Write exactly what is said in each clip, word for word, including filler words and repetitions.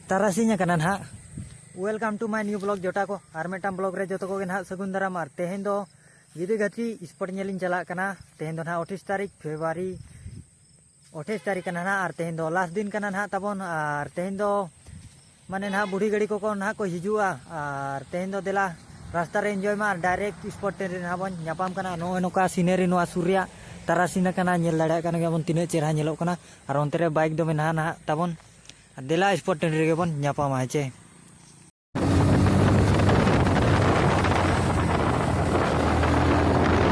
ᱛᱟᱨᱟᱥᱤᱧ ᱟᱠᱟᱱᱟ ᱱᱟᱦᱟᱜ᱾ Welcome to my new vlog ᱡᱚᱴᱟ ᱠᱚ, ᱟᱨ ᱢᱤᱫᱴᱟᱝ vlog ᱨᱮ ᱡᱚᱛᱚ ᱠᱚᱜᱮ ᱱᱟᱦᱟᱜ ᱥᱟᱹᱜᱩᱱ ᱫᱟᱨᱟᱢ᱾ ᱟᱨ ᱛᱮᱦᱮᱧ ᱫᱚ ᱜᱤᱫᱤ ᱜᱷᱟᱹᱴᱤ spot ᱧᱮᱞᱤᱧ ᱪᱟᱞᱟᱜ ᱠᱟᱱᱟ᱾ ᱛᱮᱦᱮᱧ ᱫᱚ ᱱᱟᱦᱟᱜ ᱟᱴᱷᱟᱥ ᱛᱟᱹᱨᱤᱠᱷ ᱯᱷᱮᱵᱽᱨᱩᱣᱟᱨᱤ, ᱟᱴᱷᱟᱥ ᱛᱟᱹᱨᱤᱠᱷ ᱠᱟᱱᱟ ᱱᱟᱦᱟᱜ, ᱟᱨ ᱛᱮᱦᱮᱧ ᱫᱚ last ᱫᱤᱱ ᱠᱟᱱᱟ ᱱᱟᱦᱟᱜ ᱛᱟᱵᱚᱱ᱾ ᱟᱨ ᱛᱮᱦᱮᱧ ᱫᱚ ᱢᱟᱱᱮ ᱱᱟᱦᱟᱜ ᱵᱩᱲᱦᱤ ᱜᱟᱹᱰᱤ ᱠᱚᱠᱚ ᱱᱟᱦᱟᱜ ᱠᱚ ᱦᱤᱡᱩᱜᱼᱟ, ᱟᱨ ᱛᱮᱦᱮᱧ ᱫᱚ ᱫᱮᱞᱟ ᱨᱟᱥᱛᱟ ᱨᱮ enjoy ᱢᱟ, ᱟᱨ direct spot ᱴᱷᱮᱱ ᱨᱮ ᱱᱟᱦᱟᱜ ᱵᱚᱱ ᱧᱟᱯᱟᱢ ᱠᱟᱱᱟ᱾ ᱱᱚᱜᱼᱚᱭ ᱱᱚᱝᱠᱟ scenery ᱱᱚᱣᱟ ᱥᱩᱨ ᱨᱮᱭᱟᱜ ᱛᱟᱨᱟᱥᱤᱧ ᱟᱠᱟᱱᱟ, ᱧᱮᱞ ᱫᱟᱲᱮᱭᱟᱜ ᱠᱟᱱ ᱜᱮᱭᱟ ᱵᱚᱱ ᱛᱤᱱᱟᱹᱜ ᱪᱮᱦᱨᱟ ᱧᱮᱞᱚᱜ ᱠᱟᱱᱟ᱾ ᱟᱨ ᱚᱱᱛᱮ ᱨᱮ bike ᱫᱚ ᱢᱮᱱᱟᱜᱼᱟ ᱱᱟᱦᱟᱜ ᱛᱟᱵᱚᱱ᱾ ᱟᱨ ᱫᱮᱞᱟ spot ᱴᱟᱺᱰᱤ ᱨᱮᱜᱮ ᱵᱚᱱ ᱧᱟᱯᱟᱢᱟ, ᱦᱮᱸ ᱪᱮ?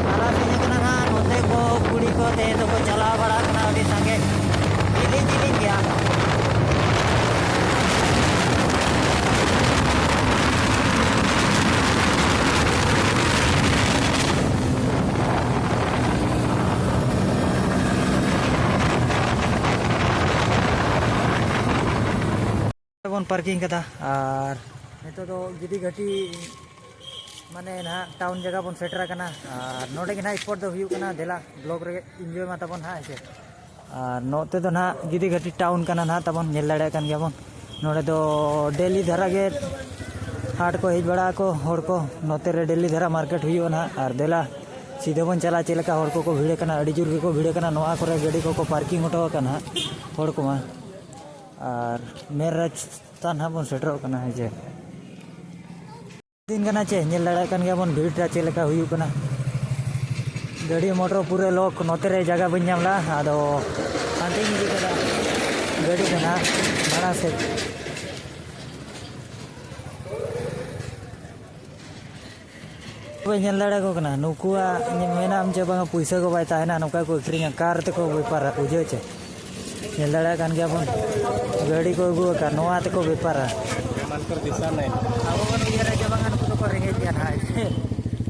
ᱛᱟᱨᱟᱥᱤᱧ ᱟᱠᱟᱱᱟ ᱱᱟᱦᱟᱜ, ᱱᱚᱛᱮ ᱠᱚ ᱠᱩᱲᱤ ᱠᱚ ᱛᱮᱦᱮᱧ ᱫᱚᱠᱚ ᱪᱟᱞᱟᱣ ᱵᱟᱲᱟᱜ ᱠᱟᱱᱟ ᱟᱹᱰᱤ ᱥᱟᱸᱜᱮ, ᱡᱤᱞᱤᱧ ᱡᱤᱞᱤᱧ ᱜᱮᱭᱟ᱾ ᱵᱚᱱ parking ᱠᱟᱫᱟ, ᱟᱨ ᱱᱤᱛᱚᱜ ᱫᱚ ᱜᱤᱫᱤ ᱜᱷᱟᱹᱴᱤ ᱢᱟᱱᱮ ᱱᱟᱦᱟᱜ town ᱡᱟᱭᱜᱟ ᱵᱚᱱ ᱥᱮᱴᱮᱨ ᱟᱠᱟᱱᱟ᱾ ᱟᱨ ᱱᱚᱰᱮ ᱜᱮ ᱱᱟᱦᱟᱜ spot ᱫᱚ ᱦᱩᱭᱩᱜ ᱠᱟᱱᱟ᱾ ᱫᱮᱞᱟ vlog ᱨᱮ enjoy ᱢᱟ ᱛᱟᱵᱚᱱ ᱱᱟᱦᱟᱜ, ᱦᱮᱸ ᱥᱮ᱾ ᱟᱨ ᱱᱚᱛᱮ ᱫᱚ ᱱᱟᱦᱟᱜ ᱜᱤᱫᱤ ᱜᱷᱟᱹᱴᱤ town ᱠᱟᱱᱟ ᱱᱟᱦᱟᱜ ᱛᱟᱵᱚᱱ, ᱧᱮᱞ ᱫᱟᱲᱮᱭᱟᱜ ᱠᱟᱱ ᱜᱮᱭᱟ ᱵᱚᱱ᱾ ᱱᱚᱰᱮ ᱫᱚ daily ᱫᱷᱟᱨᱟ ᱜᱮ ᱦᱟᱴ ᱠᱚ ᱦᱮᱡ ᱵᱟᱲᱟᱜ ᱟᱠᱚ ᱦᱚᱲ ᱠᱚ᱾ ᱱᱚᱛᱮ ᱨᱮ daily ᱫᱷᱟᱨᱟ market ᱦᱩᱭᱩᱜᱼᱟ ᱱᱟᱦᱟᱜ᱾ ᱟᱨ ᱫᱮᱞᱟ ᱥᱤᱫᱷᱟᱹ ᱵᱚᱱ ᱪᱟᱞᱟᱜᱼᱟ, ᱪᱮᱫ ᱞᱮᱠᱟ ᱦᱚᱲ ᱠᱚᱠᱚ ᱵᱷᱤᱲ ᱟᱠᱟᱱᱟ, ᱟᱹᱰᱤ ᱡᱳᱨ ᱜᱮᱠᱚ ᱵᱷᱤᱲ ᱟᱠᱟᱱᱟ᱾ ᱱᱚᱣᱟ ᱠᱚᱨᱮ ᱜᱟᱹᱰᱤ ᱠᱚᱠᱚ parking ᱦᱚᱴᱚ ᱟᱠᱟᱱᱟ ᱦᱟᱸᱜ ᱦᱚᱲ ᱠᱚᱢᱟ᱾ ᱟᱨ main ᱨᱟᱥᱛᱟ ᱱᱟᱦᱟᱜ ᱵᱚᱱ ᱥᱮᱴᱮᱨᱚᱜ ᱠᱟᱱᱟ, ᱦᱮᱸ ᱪᱮ᱾ ᱫᱤᱱ ᱠᱟᱱᱟ ᱪᱮ, ᱧᱮᱞ ᱫᱟᱲᱮᱭᱟᱜ ᱠᱟᱱ ᱜᱮᱭᱟ ᱵᱚᱱ ᱵᱷᱤᱲ ᱴᱟ ᱪᱮᱫ ᱞᱮᱠᱟ ᱦᱩᱭᱩᱜ ᱠᱟᱱᱟ᱾ ᱜᱟᱹᱰᱤ ᱢᱚᱴᱚᱨ ᱯᱩᱨᱟᱹ lock, ᱱᱚᱛᱮ ᱨᱮ ᱡᱟᱭᱜᱟ ᱵᱟᱹᱧ ᱧᱟᱢ ᱞᱮᱫᱟ, ᱟᱫᱚ ᱦᱟᱱᱛᱮᱧ ᱤᱫᱤ ᱠᱟᱫᱟ ᱜᱟᱹᱰᱤ ᱫᱚ ᱱᱟᱦᱟᱜ ᱢᱟᱲᱟᱝ ᱥᱮᱫ᱾ ᱛᱚᱵᱮ ᱧᱮᱞ ᱫᱟᱲᱮᱭᱟᱠᱚ ᱠᱟᱱᱟ, ᱱᱩᱠᱩᱣᱟᱜ ᱢᱮᱱᱟᱢ ᱪᱮ ᱵᱟᱝᱟ, ᱯᱩᱭᱥᱟᱹ ᱠᱚ ᱵᱟᱭ ᱛᱟᱦᱮᱱᱟ, ᱱᱚᱝᱠᱟ ᱠᱚ ᱟᱹᱠᱷᱨᱤᱧᱟ, car ᱛᱮᱠᱚ ᱵᱮᱯᱟᱨᱟ, ᱵᱩᱡᱷᱟᱹᱣ ᱪᱮ? ᱧᱮᱞ ᱫᱟᱲᱮᱭᱟᱜ ᱠᱟᱱ ᱜᱮᱭᱟ ᱵᱚᱱ, ᱜᱟᱹᱰᱤ ᱠᱚ ᱟᱹᱜᱩ ᱟᱠᱟᱫ, ᱱᱚᱣᱟ ᱛᱮᱠᱚ ᱵᱮᱯᱟᱨᱟ᱾ ᱟᱵᱚ ᱵᱚᱱ ᱩᱭᱦᱟᱹᱨᱟ ᱡᱮ ᱵᱟᱝᱟ, ᱱᱩᱠᱩ ᱫᱚᱠᱚ ᱨᱮᱸᱜᱮᱡ ᱜᱮᱭᱟ ᱱᱟᱦᱟᱜ᱾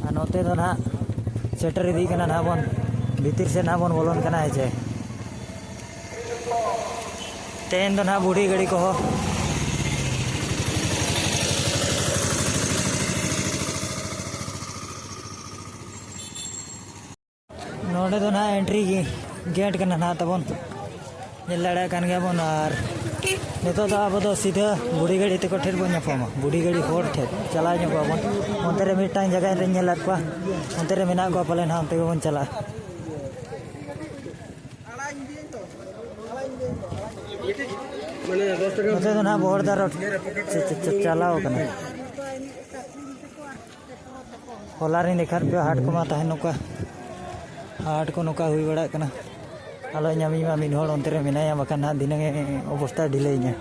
ᱟᱨ ᱱᱚᱛᱮ ᱫᱚ ᱱᱟᱦᱟᱜ ᱥᱮᱴᱮᱨ ᱤᱫᱤᱜ ᱠᱟᱱᱟ ᱱᱟᱦᱟᱜ ᱵᱚᱱ, ᱵᱷᱤᱛᱤᱨ ᱥᱮᱫ ᱱᱟᱦᱟᱜ ᱵᱚᱱ ᱵᱚᱞᱚᱱ ᱠᱟᱱᱟ, ᱦᱮᱸ ᱪᱮ? ᱛᱮᱦᱮᱧ ᱫᱚ ᱱᱟᱦᱟᱜ ᱵᱩᱰᱷᱤ ᱜᱟᱹᱰᱤ ᱠᱚᱦᱚᱸ᱾ ᱱᱚᱰᱮ ᱫᱚ ᱱᱟᱦᱟᱜ entry gate ᱠᱟᱱᱟ ᱱᱟᱦᱟᱜ ᱛᱟᱵᱚᱱ, ᱧᱮᱞ ᱫᱟᱲᱮᱭᱟᱜ ᱠᱟᱱ ᱜᱮᱭᱟ ᱵᱚᱱ᱾ ᱟᱨ ᱱᱤᱛᱚᱜ ᱫᱚ ᱟᱵᱚ ᱫᱚ ᱥᱤᱫᱷᱟᱹ ᱵᱩᱰᱷᱤ ᱜᱟᱹᱲᱤ ᱛᱟᱠᱚ ᱴᱷᱮᱱ ᱵᱚᱱ ᱧᱟᱯᱟᱢᱟ᱾ ᱵᱩᱰᱷᱤ ᱜᱟᱹᱲᱤ ᱦᱚᱲ ᱴᱷᱮᱱ ᱪᱟᱞᱟᱣ ᱧᱚᱜᱚᱜ ᱟᱵᱚᱱ᱾ ᱚᱱᱛᱮ ᱨᱮ ᱢᱤᱫᱴᱟᱝ ᱡᱟᱭᱜᱟ ᱨᱮᱧ ᱧᱮᱞ ᱟᱫ ᱠᱚᱣᱟ, ᱚᱱᱛᱮ ᱨᱮ ᱢᱮᱱᱟᱜ ᱠᱚᱣᱟ ᱯᱟᱞᱮᱱ ᱦᱟᱸᱜ, ᱚᱱᱛᱮ ᱜᱮᱵᱚᱱ ᱪᱟᱞᱟᱜᱼᱟ᱾ ᱱᱚᱛᱮ ᱫᱚ ᱱᱟᱦᱟᱜ ᱵᱚᱦᱚᱲᱫᱟ ᱨᱳᱰ ᱪᱟᱞᱟᱣ ᱠᱟᱱᱟ᱾ ᱦᱚᱞᱟ ᱨᱤᱧ ᱫᱮᱠᱷᱟᱣ ᱯᱮᱭᱟ ᱦᱟᱴ ᱠᱚᱢᱟ ᱛᱟᱦᱮᱸ ᱱᱚᱝᱠᱟ, ᱦᱟᱴ ᱠᱚ ᱱᱚᱝᱠᱟ ᱦᱩᱭ ᱵᱟᱲᱟᱜ ᱠᱟᱱᱟ᱾ ᱟᱞᱚ ᱧᱟᱢᱤᱧ ᱢᱟ, ᱢᱤᱫ ᱦᱚᱲ ᱚᱱᱛᱮ ᱨᱮ ᱢᱮᱱᱟᱭᱟ, ᱵᱟᱠᱷᱟᱱ ᱦᱟᱸᱜ ᱫᱷᱤᱱᱟᱹᱝ ᱮ ᱚᱵᱚᱥᱛᱟ ᱰᱷᱤᱞᱟᱹᱭᱤᱧᱟ᱾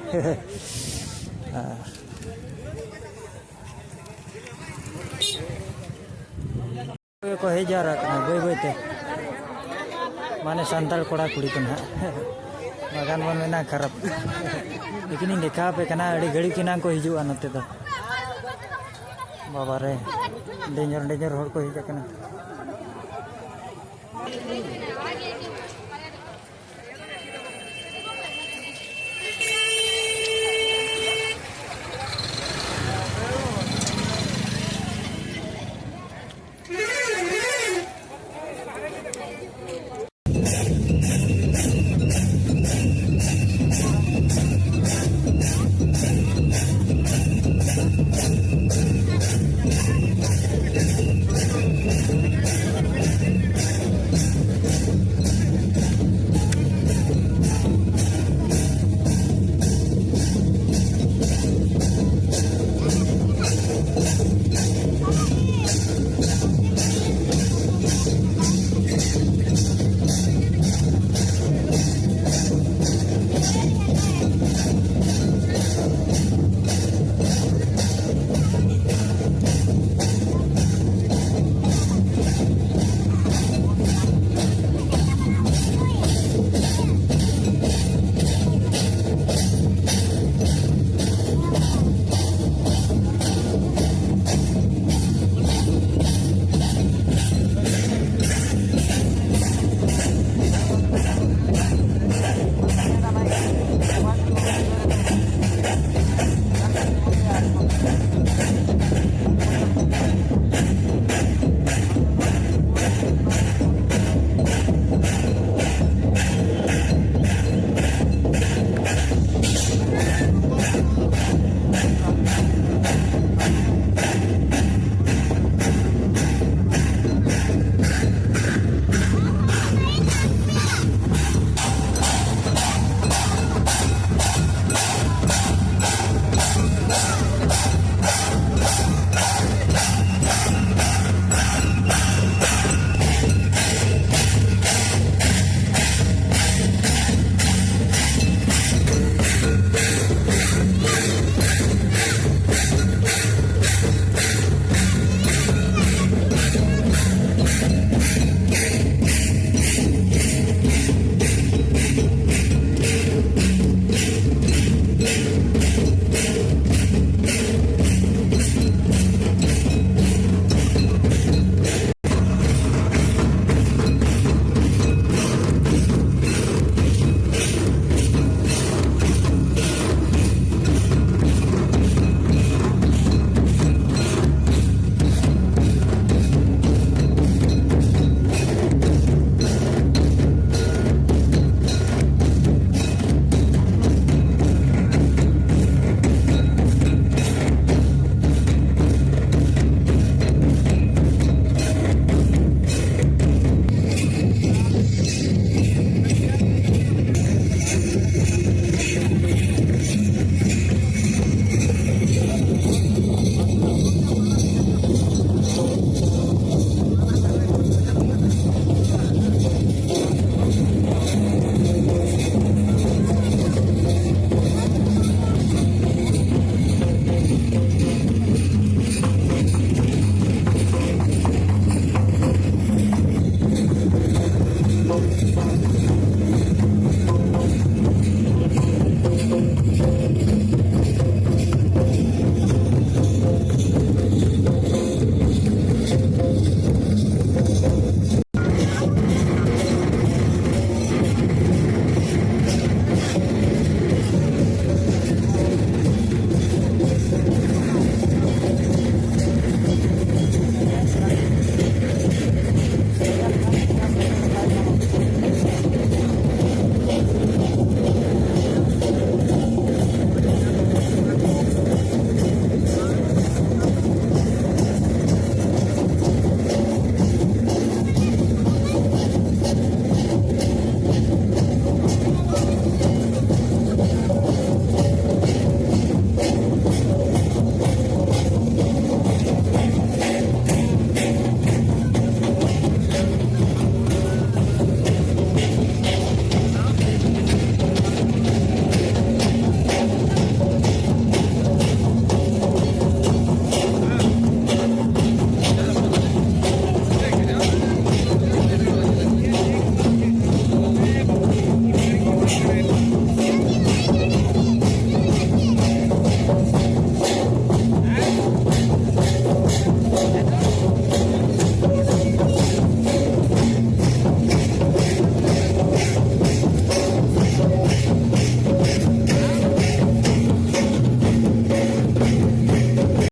ᱠᱚ ᱦᱮᱡ ᱡᱟᱣᱨᱟᱜ ᱠᱟᱱᱟ ᱵᱟᱹᱭ ᱵᱟᱹᱭ ᱛᱮ, ᱢᱟᱱᱮ ᱥᱟᱱᱛᱟᱲ ᱠᱚᱲᱟ ᱠᱩᱲᱤ ᱠᱚ ᱱᱟᱦᱟᱜ᱾ ᱵᱟᱠᱷᱟᱱ ᱵᱚᱱ ᱢᱮᱱᱟ ᱠᱷᱟᱨᱟᱯ᱾ ᱞᱮᱠᱤᱱ ᱤᱧ ᱫᱮᱠᱷᱟᱣ ᱟᱯᱮ ᱠᱟᱱᱟ, ᱟᱹᱰᱤ ᱜᱷᱟᱹᱲᱤᱡ ᱮᱱᱟᱝ ᱠᱚ ᱦᱤᱡᱩᱜᱼᱟ ᱱᱚᱛᱮ ᱫᱚ᱾ ᱵᱟᱵᱟ ᱨᱮ, ᱰᱮᱧᱡᱚᱨ ᱰᱮᱧᱡᱚᱨ ᱦᱚᱲ ᱠᱚ ᱦᱮᱡ ᱟᱠᱟᱱᱟ᱾